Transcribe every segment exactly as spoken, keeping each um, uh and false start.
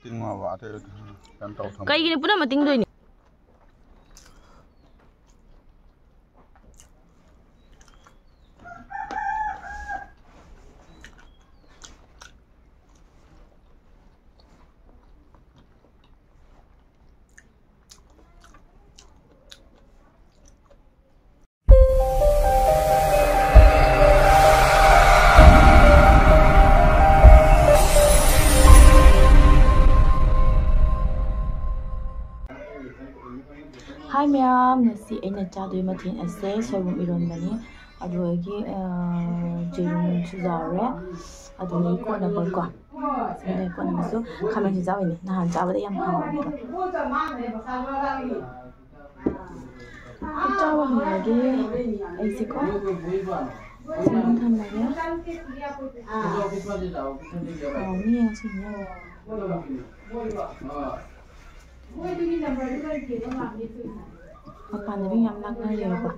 ꯇꯤꯡꯉꯣꯕ ꯑꯇꯩ ꯀꯩꯅꯣ ꯇꯧ ꯊꯝꯃꯣ꯫ ꯀꯩꯒꯤꯅꯣ ꯄꯨꯟꯅ ꯑꯃ ꯇꯤꯡꯗꯣꯏꯅꯤ? ꯍꯥꯏ ꯃꯌꯥꯝ, ꯉꯁꯤ ꯑꯩꯅ ꯆꯥꯗꯣꯏ ꯃꯊꯦꯜ ꯑꯁꯦ ꯁꯣꯏꯕꯨꯝ ꯏꯔꯣꯟꯕꯅꯤ꯫ ꯑꯗꯨꯗꯒꯤ, ꯑ, ꯌꯦꯔꯨꯝꯁꯨ ꯌꯥꯎꯔꯦ꯫ ꯑꯗꯨꯗꯒꯤ ꯀꯣꯠꯅꯕꯀꯣ꯫ ꯑꯗꯨꯗꯒꯤ ꯀꯣꯠꯅꯕꯁꯨ ꯈꯥꯃꯦꯟꯁꯨ ꯌꯥꯎꯔꯤꯅꯦ꯫ ꯅꯍꯥꯟ ꯆꯥꯕꯗ ꯌꯥꯝ ꯍꯥꯎꯕꯅꯦꯕ꯫ ꯆꯥꯕ ꯍꯧꯔꯒꯦ ꯑꯩꯁꯦꯀꯣ꯫ ꯁꯤꯃ ꯊꯝꯃꯒꯦ꯫ ꯍꯥꯎꯅꯤ ꯉꯁꯤꯅꯦ꯫ ꯃꯄꯥꯟꯗ ꯃꯤ ꯌꯥꯝ ꯂꯥꯡꯅꯔꯦꯕꯀꯣ꯫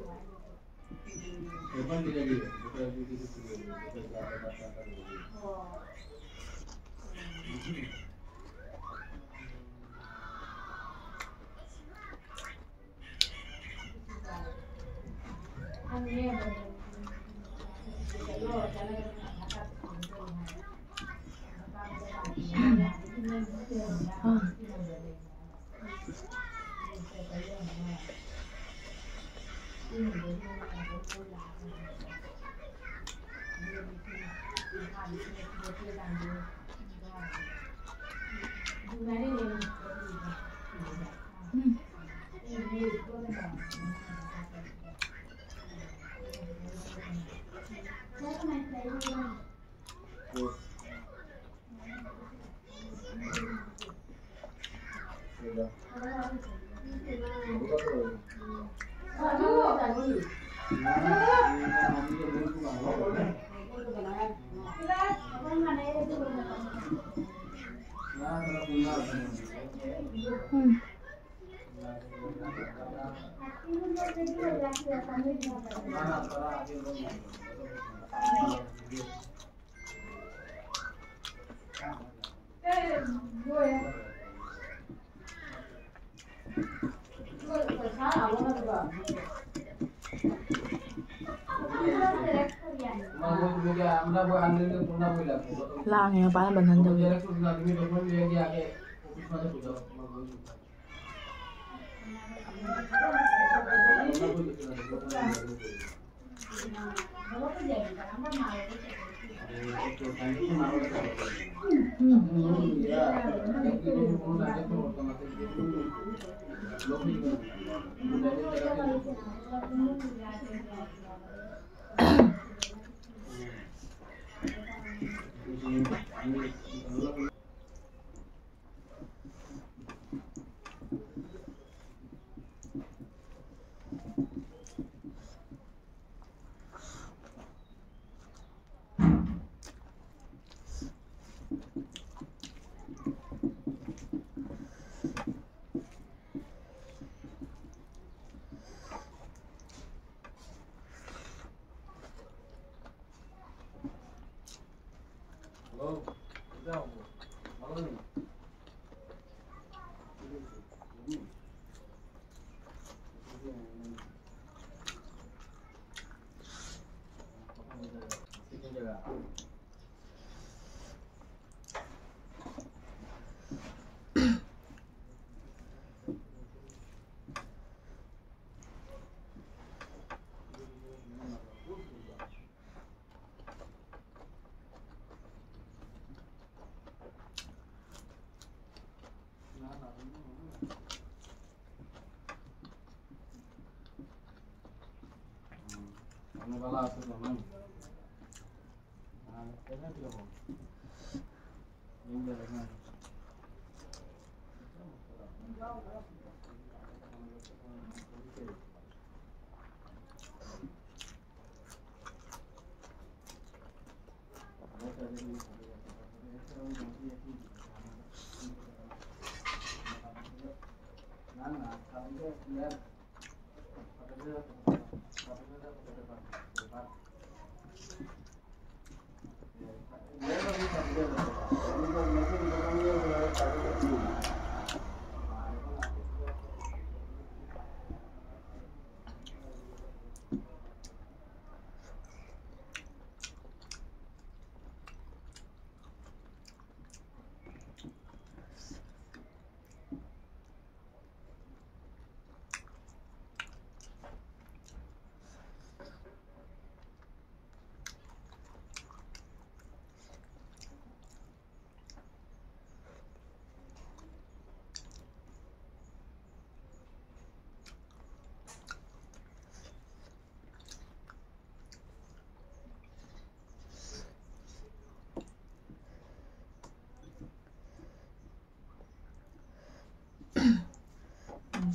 ꯂꯥꯡꯉꯦ ꯃꯄꯥꯅ ꯕꯟ ꯍꯟꯗꯕꯒꯤ꯫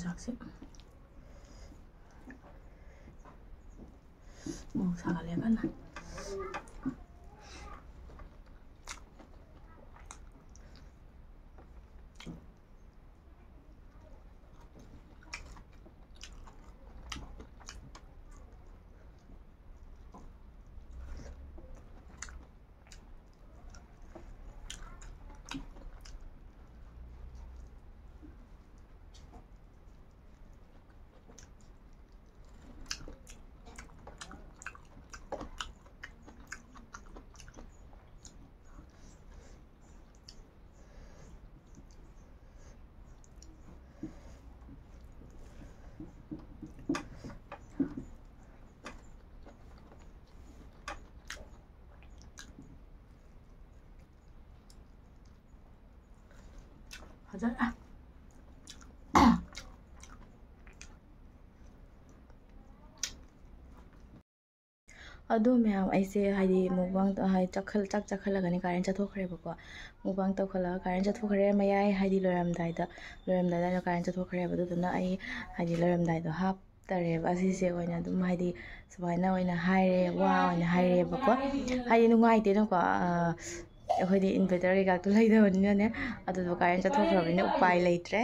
ꯆꯥꯛꯁꯦ꯫ ꯃꯣꯔꯣꯛ ꯁꯥꯒꯠꯂꯦ ꯀꯟꯅ꯫ ꯐꯖꯅ꯫ ꯑꯗꯣ ꯃꯌꯥꯝ, ꯑꯩꯁꯦ ꯍꯥꯏꯗꯤ mukbang ꯇ-, ꯍꯥꯏꯗꯤ ꯆꯥꯛꯈꯜ-, ꯆꯥꯛ ꯆꯥꯛꯈꯠꯂꯒꯅꯤ ꯀꯥꯔꯦꯟ ꯆꯠꯊꯣꯛꯈ꯭ꯔꯦꯕꯀꯣ꯫ Mukbang ꯇꯧꯈꯠꯂꯒ ꯀꯥꯔꯦꯟ ꯆꯠꯊꯣꯛꯈ꯭ꯔꯦ꯫ ꯃꯌꯥꯏ ꯍꯥꯏꯗꯤ ꯂꯣꯏꯔꯝꯗꯥꯏꯗ, ꯂꯣꯏꯔꯝꯗꯥꯏꯗ ꯑꯩꯅ ꯀꯥꯔꯦꯟ ꯆꯠꯊꯣꯛꯈ꯭ꯔꯦꯕ꯫ ꯑꯗꯨꯗꯨꯅ ꯑꯩ ꯍꯥꯏꯗꯤ ꯂꯣꯏꯔꯝꯗꯥꯏꯗꯣ ꯍꯥꯞꯇꯔꯦꯕ꯫ ꯑꯁꯤꯁꯦ ꯑꯣꯏꯅ ꯑꯗꯨꯝ ꯍꯥꯏꯗꯤ ꯁꯨꯃꯥꯏꯅ ꯑꯣꯏꯅ ꯍꯥꯏꯔꯦ, ꯋꯥ ꯑꯣꯏꯅ ꯍꯥꯏꯔꯦꯕꯀꯣ꯫ ꯍꯥꯏꯗꯤ ꯅꯨꯡꯉꯥꯏꯇꯦꯅꯀꯣ꯫ ꯑ, ꯑꯩꯈꯣꯏꯗꯤ inverter ꯀꯩꯀꯥꯇꯣ ꯂꯩꯇꯕꯅꯤꯅꯅꯦ꯫ ꯑꯗꯨꯗꯣ ꯀꯥꯔꯦꯟ ꯆꯠꯊꯣꯛꯈ꯭ꯔꯕꯅꯤꯅ ꯎꯄꯥꯏ ꯂꯩꯇ꯭ꯔꯦ꯫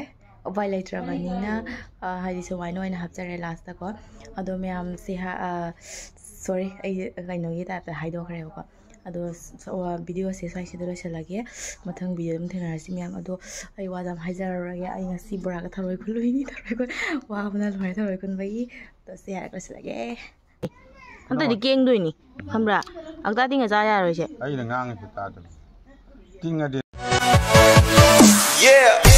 ꯎꯄꯥꯏ ꯂꯩꯇ꯭ꯔꯕꯅꯤꯅ, ꯑ, ꯍꯥꯏꯗꯤ ꯁꯨꯃꯥꯏꯅ ꯑꯣꯏꯅ ꯍꯥꯞꯆꯔꯦ last ꯇꯀꯣ꯫ ꯑꯗꯣ ꯃꯌꯥꯝꯁꯦ ꯍꯥ-, ꯑ, sorry, ꯑꯩ ꯀꯩꯅꯣꯒꯤ type ꯇ ꯍꯥꯏꯗꯣꯛꯈ꯭ꯔꯦꯕꯀꯣ꯫ ꯑꯗꯣ ꯁ-, ꯁ-, ꯑ, video ꯁꯦ ꯁ꯭ꯋꯥꯏꯁꯤꯗ ꯂꯣꯏꯁꯤꯜꯂꯒꯦ꯫ ꯃꯊꯪ video ꯑꯗꯨꯝ ꯊꯦꯡꯅꯔꯁꯤ ꯃꯌꯥꯝ꯫ ꯑꯗꯣ ꯑꯩ ꯋꯥꯗ ꯌꯥꯝ ꯍꯥꯏꯖꯔꯔꯣꯏꯒꯦ꯫ ꯑꯩ ꯉꯁꯤ ꯕꯣꯔꯥꯒ ꯊꯔꯣꯏ ꯈꯨꯜꯂꯨꯏꯅꯤ꯫ ꯊꯔꯣꯏ ꯈꯨꯜ-, ꯋꯥꯕꯅ ꯂꯣꯏꯔꯦ ꯊꯔꯣꯏ ꯈꯨꯟꯕꯒꯤ꯫ ꯑꯗꯣ ꯁꯤ ꯍꯥꯏꯔꯒ ꯂꯣꯏꯁꯤꯜꯂꯒꯦ꯫ ꯅꯠꯇ꯭ꯔꯗꯤ ꯀꯦꯡꯗꯣꯏꯅꯤ, ꯈꯪꯕ꯭ꯔꯥ? ꯑꯪꯇꯥ ꯇꯤꯡꯉ ꯆꯥ ꯌꯥꯔꯣꯏꯁꯦ꯫ ꯑꯩꯅ ꯉꯥꯡꯉꯤꯁꯦ ꯇꯥꯗꯕ꯫ ꯇꯤꯡꯉꯗꯤ꯫ Yeah.